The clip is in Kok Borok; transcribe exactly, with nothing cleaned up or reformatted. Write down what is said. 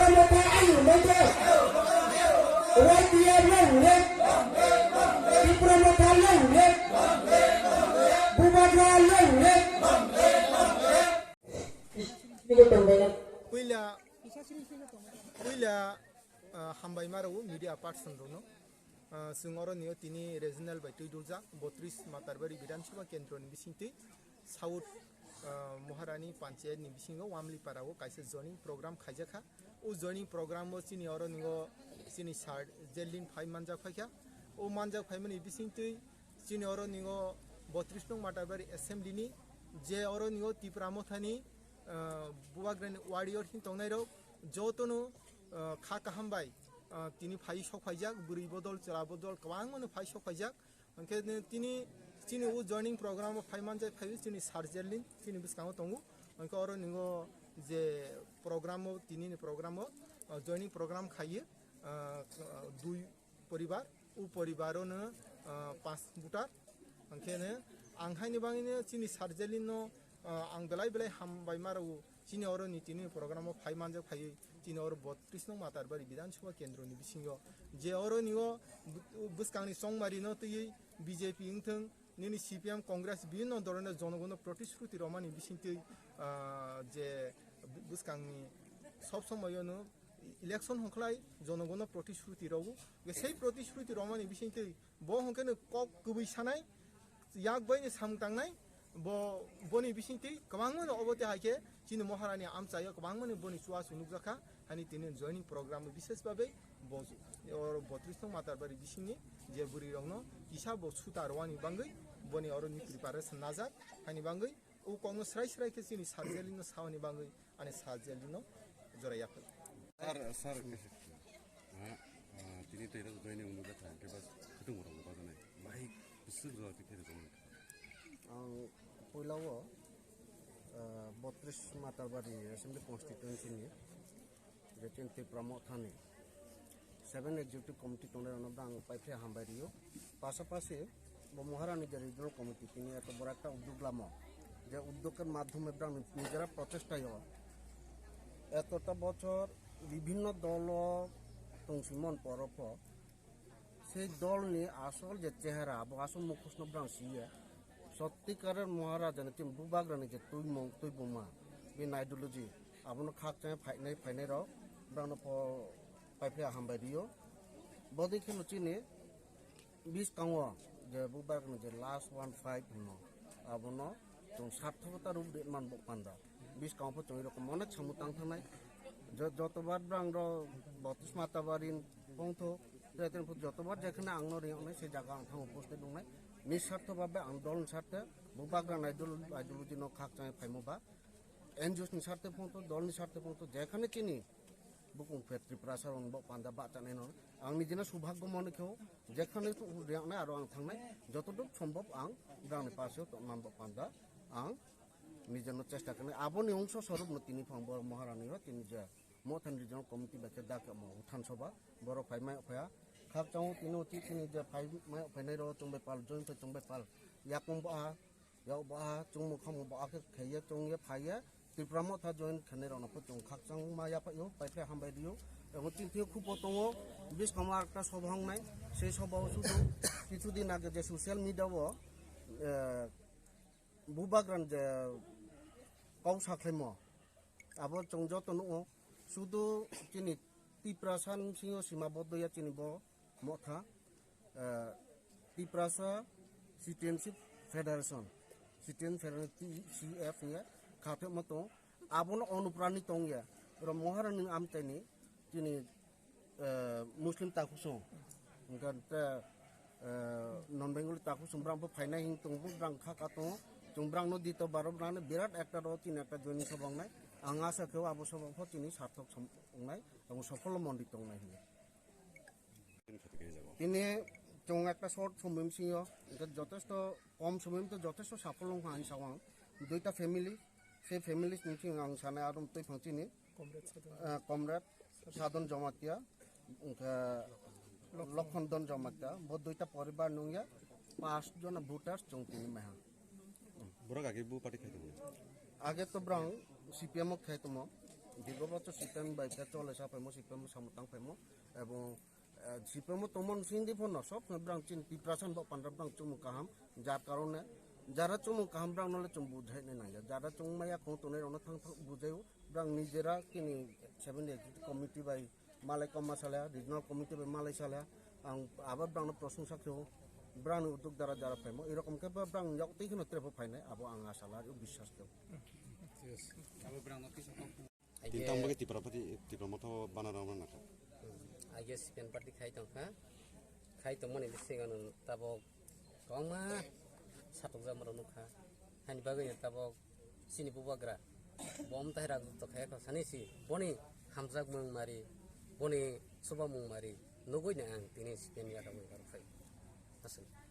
Motha long live! Y T F long live! Tipra Motha long live! Bubagra long live! Puila, puila, ah, hambai ma rw media person rwno. Ah, chwng oro nio tini regional bai twi duljak, botris Matarbari Bidhan Sabha Kendro ni bisingtwi South, ah, Maharani Panchayat ni bisingo Wamlipara o kaisa joining program khaijakha. O joining program o chini oro ningo chini sir Jeldin phai manjak phaikha. O manjak phaimani bisingtwi chini oro ningo botris nong Matarbari Assembly ni je oro ningo Tipra Mothani, ah, Bubagrani warrior hin tongnai rok jotono, ah, kha kaham bai, ah, tini phai sok phaijak, bwrwi bodol, chwla bodol, kwbangmano phai sok phaijak. Hwnkhe tini chini o joining program o phai manjak phai chini sir Jeldin chini bwskango tongo. Hwnkhe oro ningo je program o, tini ni program o, ah, joining program khaiwi, ah, dui poribar, o poribaro no, ah, panch voter. Hwnkhe ne ang haini bagwi no chini sir Jeldin no, ah, ang belai belai hambai ma rw chini oro ni tini program o phai manjak phaiwi chini oro botris nong Matarbari Bidhan Sabha Kendro ni bisingo je oro ningo bw-, bwskang ni chongmari no twiwi B J P wngthwng, nini C P M, Congress, bibhinno dolni jonogono protishruti romani bisingtwi, ah, je bw-, bwskangni sob somoyono election hwnkhlai jonogono protishruti rogo. Hwnkhe sei protishruti romani bisingtwi bo hwnkhe no kok kwbwi sanai, yak baino samung tangnai, bo, boni bisingtwi kwbangmano obo tei hai khe chini Maharani amchaio kwbangmani boni chuachu nukjakha. Hani tini joining program bishesh babe bo oro botris nong Matarbari bisingni je bwrwi rokno kisa bo suta rwani bangwi boni oro ni preparation najak. Hani bangwi o kokno srai srai khe chini sir Jeldin no sawani bangwi ani sir Jeldin no jora yaphai. Sir, sir, ha, ah, tini tei rok joining wngwi kha, khe bas kutung rok bajanai. Bahai bwswk jora twi khe rok. Ang puilao, ah, botris Matarbari Assembly Constituency ni je chini Tipra Mothani seven Executive Committee tongnai rokno ang paiphi hambai rio. Pasapasi bo Maharani je Regional Committee tini eto bwrwi ekta uddog lamo, je uddog er madhyome brang nijera prochesta yo etota bochor bibhinno dolo tongsimon poro pho sei dolni asol je chehara, abo asol mukhosno brang siya. Sottikare Maharajani tini Bubagrani je twimung, twibuma, bini ideology, abono khakchangwi phainai, phainai rok, brangno pho paiphi hambai rio. Bodei kheno chini biskango je Bubagrani je last one fight hino, abono chwng sarthokta rup de man bo panda. Biskango pho chwng erokom onek samung tang thangnai. Jo-, jotobar brang rok botris Matarbari phongthok, tei tei jotobar jekhane ang no ring ongnai se jaga ang thango post tongnai. Ni sartho babe ang dol ni sarthe, Bubagra nai dol, ideology no khakchangwi phaimo ba. N G Os ni sarthe phongthok, dol ni sarthe phongthok, jekhane chini bukung phe Tiprasa rok bo panda bahchanai no. Ang nijino subhagyo mone kho, jekhane tu ring ongnai aro ang thangnai, jotoduk sombhob ang brang ni paseo tongman bo panda ang nijino chesta khanai. Aboni ongso swarupno tini phang bo Maharani o tini je Mothani Regional Committee bai khe dak mo Uthan Sabha, borok phai mai phaya. Khakchangma tini uti tini je phai mai phainai rok chwng bai pal, join phai chwng bai pal. Yakung ba ha, yak ba ha, chwngmung khamung ba ha khe khaiya, chwngya phaiya. Tipra Motha join khainai rokno pho chwng khakchangma yaphaio, paiphi hambai rio. Abo tini thik khupo tongo, biskango ekta sabha wngnai. Sei sabha o sudu kichu din age je social media o, eh, Bubagrani je kok sakhlaimo, abo chwng joto nukgo. Sudu chini Tiprasa ni bisingo sima boddoya chini bo Motha, eh, Tiprasa Citizenship Federation, Citizen Federation T C F hingye khaphekma tongo. Abono onuprani tongya. Oro Maharani amchaini chini eh, Muslim takhusong, hingkha tei, eh, non Bengali takhusong, brang bo phainai hing tongo, brang kha ka tongo, chwng brang no dito baro brang no birat ekta ro tin ekta joining sabha wngnai, ang asa khe abo sabha pho tini sarthok sam-, wngnai, abo sofolo mondi tongnai hinwi. Tini chwng ekta short somoi bisingo, hingkha jotesto kom somoi to jotesto safol wngkha ang sawang, duita family, se families ni chwng ang sanai adom twi phang chini, Comrade Sadon. Ah, Comrade Sadon Jamatia, wngkha Lokhon Don Jamatia, bo duita poribar nungya, pas jona voters chwng tini maiha. Borok age bo party khai tongo? Age to brang C P M o khai tomo, Dibrobo to C P M bai khe chole sa phaimo, C P M samo tang phaimo, ebong, eh, C P M tongmon sindi phano sob brang chin Tiprasa bo pandra brang chumung kaham, jar karone jara chumung kaham brang nole chung bujai nai nangya, jara chung maya khong tongnai rokno thang thang bujai brang nijera kini seven day committee bai malai kom masala, regional committee bai malai sala, ang abo brang no prosongsa khe brang ni utuk dara jara phaimo, erokom khe brang yok tei kheno trepo phainai, abo ang asa la, biswas khe. Yes. Abo brang no kisa Tintang bagwi Tipra Party, Tipra Motha bana rang rang nakha. Aige C P M party khai tongkha. Khai tongmani bisingo tabok kwbangma satokjakma rok nukha. Hani bagwi tabok chini bubagra bom tahira tokha kha sani si boni hamjakmung mari, boni chubamung mari nugwi ang tini C P M yakagwi rok khai. Aswk.